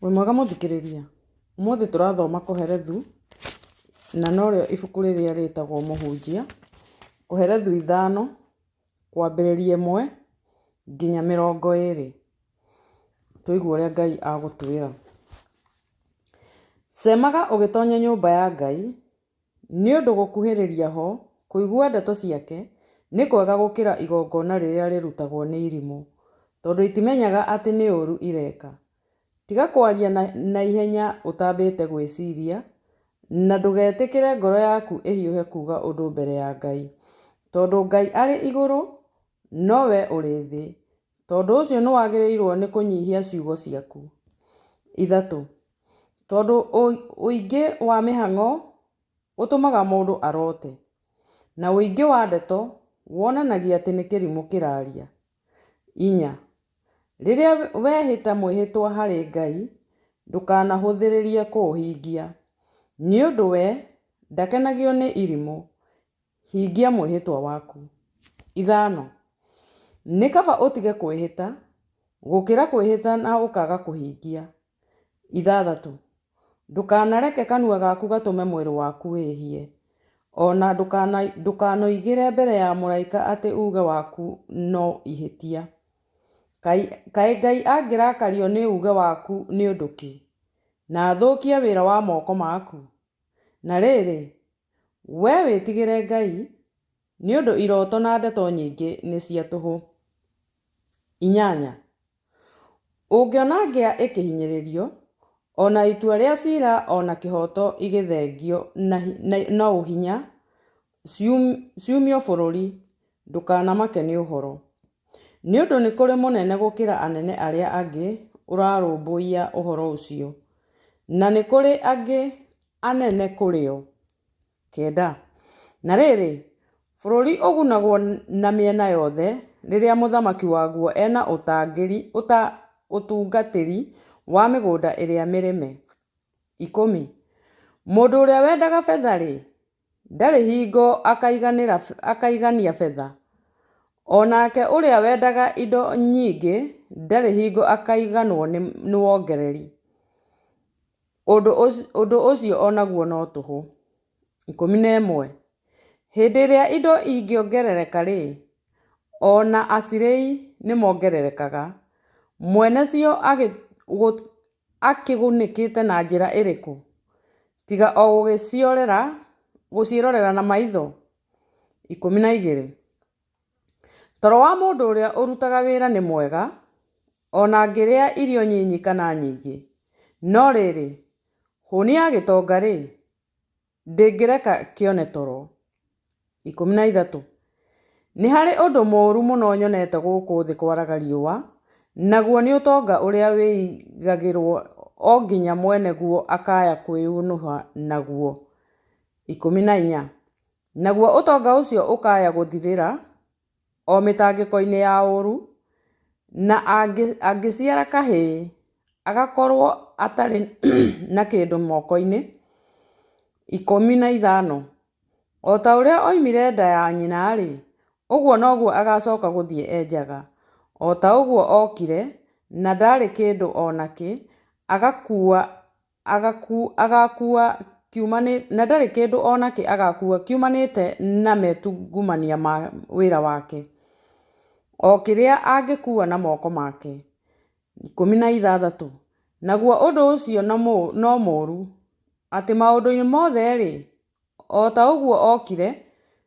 Wĩ mwega mũthikĩrĩria? Ũmũthĩ tũrathoma Kohelethu, na norĩo ibuku rĩrĩa rĩtagwo Mũhunjia, Kohelethu 5, kwambĩrĩria 1 nginya 20. Tũigue ũrĩa Ngai agũtwĩra. Cemaga ũgĩtonya nyũmba ya Ngai, nĩ ũndũ gũkuhĩrĩria ho, kũigua ndeto ciake, nĩ kwega gũkĩra igongona rĩrĩa rĩrutagwo nĩ irimũ, tondũ itimenyaga atĩ nĩ ũũru ireka. Tiga kwaria na ihenya ũtambĩte gwĩciria, na ndũgetĩkĩre ngoro yaku ĩhiũhe kuuga ũndũ mbere ya Ngai, tondũ Ngai arĩ igũrũ, no wee ũrĩ thĩ, tondũ ũcio nĩwagĩrĩirwo nĩ kũnyihia ciugo ciaku. 3. Tondũ ũingĩ wa mĩhang'o ũtũmaga mũndũ arote, na ũingĩ wa ndeto wonanagia atĩ nĩ kĩrimũ kĩraria. 4. Rĩrĩa wehĩta mwĩhĩtwa harĩ Ngai, ndũkanahũthĩrĩrie kũũhingia, nĩ ũndũ we ndakenagio nĩ irimũ. Hingia mwĩhĩtwa waku. 5. Nĩ kaba ũtige kwĩhĩta, gũkĩra kwĩhĩta na ũkaaga kũhingia. 6. Ndũkanareke kanua gaku gatũme mwĩrĩ waku wĩhie, o na ndũkanoigĩre mbere ya mũraika atĩ uuge waku no ihĩtia. Kaĩ Ngai angĩrakario nĩ uuge waku nĩ ũndũ kĩ, na athũkie wĩra wa moko maku? Na rĩrĩ, wee wĩtigĩre Ngai, nĩ ũndũ iroto na ndeto nyingĩ nĩ cia tũhũ. 8. Ũngĩona ngĩa ĩkĩhinyĩrĩrio, o na itua rĩa ciira o na kĩhooto igĩthengio na ũhinya ciumio bũrũri, ndũkanamake nĩ ũhoro. Nĩ ũndũ nĩ kũrĩ mũnene gũkĩra anene arĩa angĩ ũrarũmbũiya ũhoro ũcio, na nĩ kũrĩ angĩ anene kũrĩ o. 9. Na rĩrĩ, bũrũri ũgunagwo na mĩena yothe rĩrĩa mũthamaki waguo e na ũtungatĩri wa mĩgũnda ĩrĩa mĩrĩme. 10. Mũndũ ũrĩa wendaga betha-rĩ, ndarĩ hingo akaigania betha, o nake ũrĩa wendaga indo nyingĩ ndarĩ hingo akaiganwo nĩ wongereri. Ũndũ ũcio o naguo no tũhũ. 11. Hĩndĩ ĩrĩa indo ingĩongerereka-rĩ, o na acirĩi nĩmongererekaga, mwene cio akĩgunĩkĩte na njĩra ĩrĩkũ, tiga o gũciĩrorera na maitho? 12. Toro wa mũndũ ũrĩa ũrutaga wĩra nĩ mwega, o na angĩrĩa irio nyinyi kana nyingĩ, no rĩrĩ, hũũni ya gĩtonga-rĩ, ndĩngĩreka kĩone toro. 13. Nĩ harĩ ũndũ mũũru mũno nyonete gũkũ thĩ kwaraga riũa, naguo nĩ ũtonga ũrĩa wĩigagĩrũo o nginya mwene guo akaya kwĩũnũha naguo. 14. Naguo ũtonga ũcio ũkaya gũthirĩra o mĩtangĩko-inĩ ya ũũru, na angĩciara kahĩĩ, agakorũo atarĩ na kĩndũ moko-inĩ. 15. O ta ũrĩa oimire nda ya nyina-rĩ, ũguo noguo agaacoka gũthiĩ e njaga. O ta ũguo okire, na ndaarĩ kĩndũ o nakĩ, agakua agakua na ndarĩ kĩndũ o nakĩ agakua kiumanĩte na metungumania ma wĩra wake, o kĩrĩa angĩkua na moko make. 16. Naguo ũndũ ũcio no mũũru, atĩ maũndũ-inĩ mothe-rĩ, o ta ũguo okire,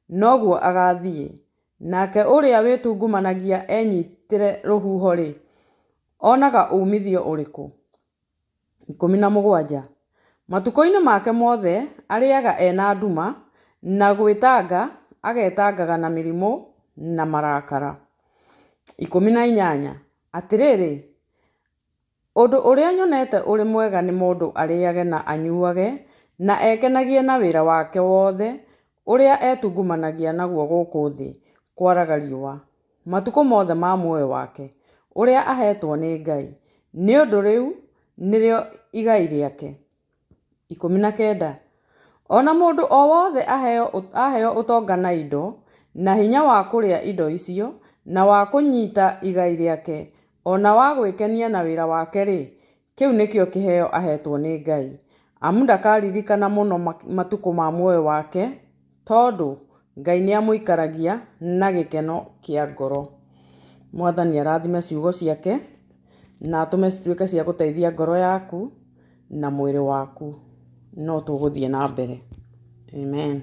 noguo agathiĩ, nake ũrĩa wĩtungumanagia enyitĩre rũhuho-rĩ, onaga uumithio ũrĩkũ? 17. Matukũ-inĩ make mothe arĩaga e na nduma, na gwĩtanga agetangaga na mĩrimũ na marakara. 18. Atĩrĩrĩ, ũndũ ũrĩa nyonete ũrĩ mwega nĩ mũndũ arĩage na anyuage, na ekenagie na wĩra wake wothe ũrĩa etungumanagia naguo gũkũ thĩ kwaraga riũa. Matukũ mothe ma muoyo wake, ũrĩa aheetwo nĩ Ngai, nĩ ũndũ rĩu nĩrĩo igai rĩake. 19. O na mũndũ o wothe aheo ũtonga na indo, na hinya wa kũrĩa indo icio, na wa kũnyita igai rĩake, o na wa gwĩkenia na wĩra wake-rĩ, Kĩu nĩkĩo kĩheo aheetwo nĩ Ngai. Amu ndakaririkana mũno matukũ ma muoyo wake, tondũ Ngai nĩamũikaragia na gĩkeno kĩa ngoro. Mwathani arathime ciugo ciake na atũme cituĩke cia gũteithia ngoro yaku na mwĩrĩ waku. No tũgũthiĩ na mbere. Amen.